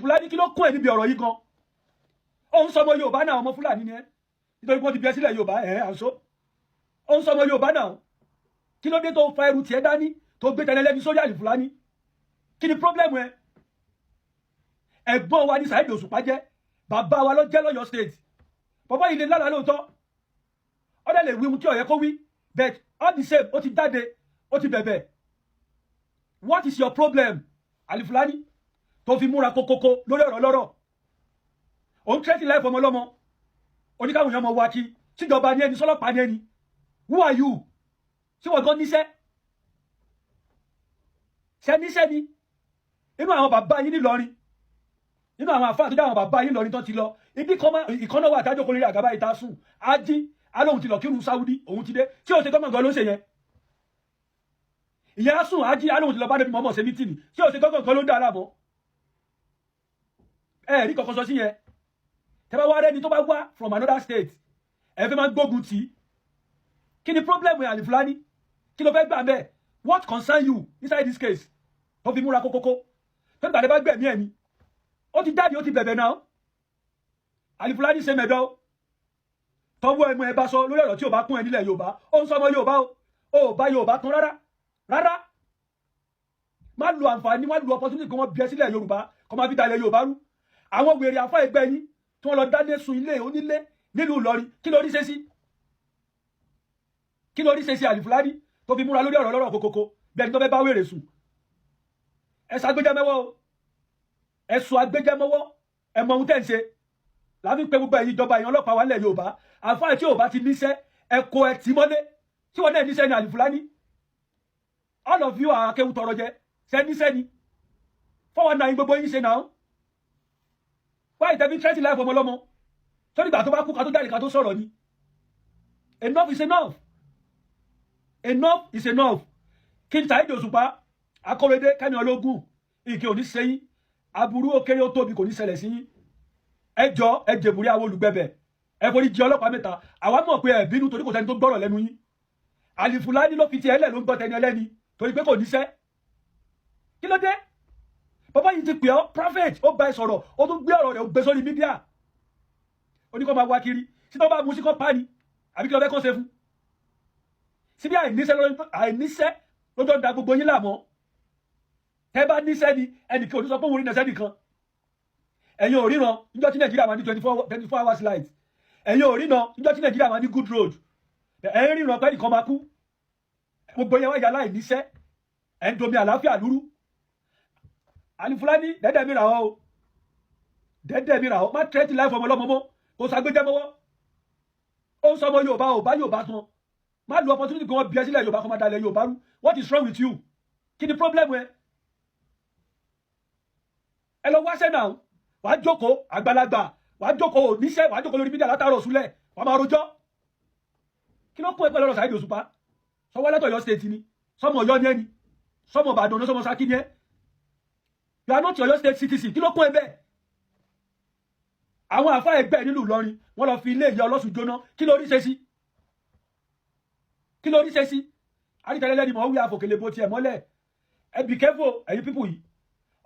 Fúlàní, kí ló kún ẹ níbi ọ̀rọ̀ yìí gan? Ó ń sọmọ Yorùbá náà, ọmọ Fúlàní ni ẹ, nítorí wọ́n ti bí ẹ sílẹ̀ Yorùbá ẹ̀ àǹso. Ó ń sọmọ Yorùbá náà. Kí ló dé tó fa ẹrù tiẹ̀ dání, tó gbé tẹnẹlẹ́ni sórí Àlìfúlàní? Kí ni problem ẹ? Ẹ̀gbọ́n wa ní Saheed Òṣùpá jẹ́, bàbá wa ló jẹ́ lọ́yọ̀ State. Bàbá yìí lè lálàá lóòótọ́, ó dẹ̀ lè wí ohun tí ó yẹ kó wí, but all the same, ó ti jáde, ó ti bẹ̀bẹ̀. What is your problem, Àlìfúlàní, tó fi múra kókókó lórí ọ̀rọ̀ lọ́rọ̀? Òun threaten life ọmọ ọlọ́mọ, oníkàwọn èèyàn mọ wá kí síjọba ní ẹni sọlọ́pàá ní ẹni. Who are you? Tí wọ́n gan níṣẹ́ ṣe níṣẹ́ ni? Inú àwọn bàbá yín nílọrin, nínú àwọn àfáà tó dá àwọn bàbá yín lọrin tó ti lọ ibi ìkànnà wà tájọ́ kò lórí àgàbà ìta sùn ájí alóhùn ti lọ kírun Sáúdí, òun ti dé. Tí ó ṣe gọ́ngàn ló ń ṣe yẹn? Ìyẹn á sùn ájí, alóhùn ti lọ bá débi mọ́mọ́ ṣe meeting. Tí ó ṣe gọ́ngàn ló ń dá aláàmọ́ ẹ rí kankan sọ sí yẹn. Tẹ́ bá wá rẹ́ni tó bá wá from another state, ẹ fẹ́ máa gbógun tì í. Kí ni problem ẹ̀, Àlìfúlání? Kí ló fẹ́ gbà bẹ́ẹ̀? What concern you inside this case tó fi múra kókókó tó ń gbàdé bá gbẹ̀mí ẹ̀ ni? Ó ti jáde, ó ti bẹ̀bẹ̀ náà. Àlìfúlání ṣe mẹ́dọ́ tọwọ́ ẹmu ẹ bá sọ lórí ọ̀rọ̀ tí ò bá kún ẹ nílẹ̀ Yorùbá. Ó ń sọmọ Yorùbá o, ó bá Yorùbá tán rárá rárá. Má lo àǹfààní, má lo opportunity kí wọ́n bí ẹ sílẹ̀ Yorùbá, kó má fi dalẹ̀ Yorùbá rú. Àwọn wèrè àfọ ẹgbẹ́ yín tí wọ́n lọ dáná sun ilé onílé nílùú Ìlọrin, kí ló rí ṣe sí? Kí ló rí ṣe sí, Àlìfúlání, tó fi múra lórí ọ̀rọ̀ lọ́rọ̀ kókókó bí ẹni tó fẹ́ bá wèrè sùn? Ẹ ṣàgbéjẹmẹ́wọ́ o, ẹ sọ agbẹjẹmọ́wọ́, ẹ mọ ohun tẹ́ ń ṣe. Láfi pé gbogbo ẹ̀yin ìjọba, ẹ̀yin ọlọ́pàá wa nílẹ̀ Yorùbá, àfáà tí ò bá ti níṣẹ́, ẹ kó ẹ tì mọ́lé. Tí wọ́n náà níṣẹ́ ní, Àlìfúlání? All of you are akéwù tọrọ jẹ. Ṣe níṣẹ́ ni? 419 gbogbo yín ṣe náà. Wáyé tẹ̀bí threaten life ọmọ ọlọ́mọ tó nígbà tó bá kú ká tó jáde ká tó sọ̀rọ̀ ni. Enough is enough, enough is enough. Kí n Saheed Òṣùpá, Akọ́rẹ́dé, Kẹ́mi Ológùn, ìkè òní sẹ́yìn, aburú ó kéré ó tóbi kò ní ṣẹlẹ̀ sí yín. Ẹ jọ, ẹ jèbùrí àwọn olùgbẹ̀bẹ̀, ẹ forí jì ọlọ́pàá mẹ́ta. Àwa mọ̀ pé ẹ bínú torí kò sẹ́ni tó gbọ́rọ̀ lẹ́nu yín. Àlìfùlání ló fi ti ẹlẹ́ ló ń gbọ́ tẹni ẹlẹ́ni torí pé kò níṣẹ́. Kí ló dé? Bàbá yìí ti pè ọ́ prophet, ó bá ẹ sọ̀rọ̀, ó tún gbé ọ̀rọ̀ rẹ̀, ó gbé sórí media, ó ní kó máa wá kiri. Sí tó bá mú sí kó pa ni, àbí kí ló fẹ́ kó ṣe fún síbi? Àìníṣẹ́ lójó ń da gbogbo yín láàmú. Tẹ́ bá níṣẹ́ ni, ẹnìkan ò ní sọ pé òun rí nẹsẹ́ nìkan. Ẹ̀yin ò ríran níjọ́ tí Nàìjíríà máa ní 24 hours light. Ẹ̀yin ò ríran níjọ́ tí Nàìjíríà máa ní good road. Ẹ̀yin ríran pé nìkan máa kú. Gbogbo yẹn wáyà láì níṣẹ́, ẹ̀ ń domi àlàáfíà lúrú. Àlìfúlání, dẹ́dẹ̀ mi rà ọ́ o, dẹ́dẹ̀ mi rà ọ́. Má threaten life ọmọ ọlọ́mọ mọ́, kò sàgbéjẹ́ mọ́wọ́. Ó ń sọmọ Yorùbá ò bá Yorùbá tán. Má lu opportunity kí wọ́n bí ẹ sílẹ̀ Yorùbá, kó má dalẹ̀ Yorùbá rú. What is wrong with you? Kí ni problem ẹ? Ẹ lọ wáṣẹ́ náà. Wàá jókòó, àgbàlagbà, wàá jókòó níṣẹ́, wàá jókòó lórí media látàárọ̀ súlẹ̀, wàá máa rojọ́. Kí ló kún ẹ pẹ̀lú ọ̀rọ̀ Saheed Òṣùpá? Sọwọ́ lẹ́tọ̀ Ọ̀yọ́ State ni, sọmọ Ọ̀yọ́ ni ẹ ni, sọmọ Ìbàdàn ní, sọmọ Ṣakí ni ẹ. You are not Ọ̀yọ́ State citizen. Kí ló kún ẹ bẹ́ẹ̀? Àwọn àfa ẹgbẹ́ nílùú Ìlọrin, wọ́n lọ fi ilé ìyá ọlọ́sùn jóná. Kí ló rí ṣe sí? Kí ló rí ṣe sí? Àrítẹ́lẹ́lẹ́ ni mò ń wí, àfòkèlè bó tiẹ̀ mọ́lẹ̀. Ẹ be careful, ẹ̀yin people yìí.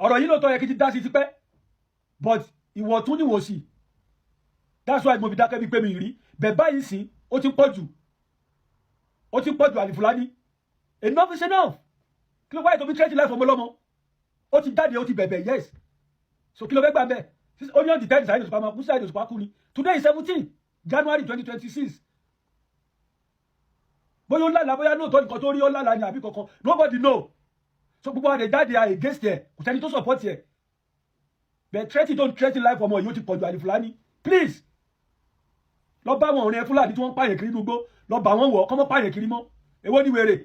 Ọ̀rọ̀ yìí lóòótọ́ yẹ kí ti dá sí tipẹ́, but ìwọ̀n tún níwọ̀n sí. That's why mo fi dákẹ́ bí pé mi rí bẹ́ẹ̀ báyìí sí. Ó ti pọ̀ jù, ó ti pọ̀ jù. Àlìfúlání, enough is enough. Kí ló wáyé tó fi threaten life ọmọ ọlọ́mọ? Ó ti jáde, ó ti bẹ̀bẹ̀, yes. So kí ló fẹ́ gbà bẹ́ẹ̀? Ó ní on the 10 Saheed Òṣùpá máa kú. Saheed Òṣùpá kú ni. Today is 17 January 2026. Bóyá ó lálàá, bóyá lóòótọ́ nǹkan tó rí ó lálàá ni àbí kankan, nobody know. So gbogbo àdè jáde against ẹ, kò sẹ́ni tó support ẹ. But threatening, don't threaten life ọmọ yìí, ó ti pọ̀jù. Àlìfúlání, please, lọ bá wọn ọ̀rìn ẹ Fúlàní tí wọ́n ń pààyàn kiri inú igbó, lọ bá wọn wọ̀ kọ́mọ́ pààyàn kiri mọ́. Èwo ni wèrè?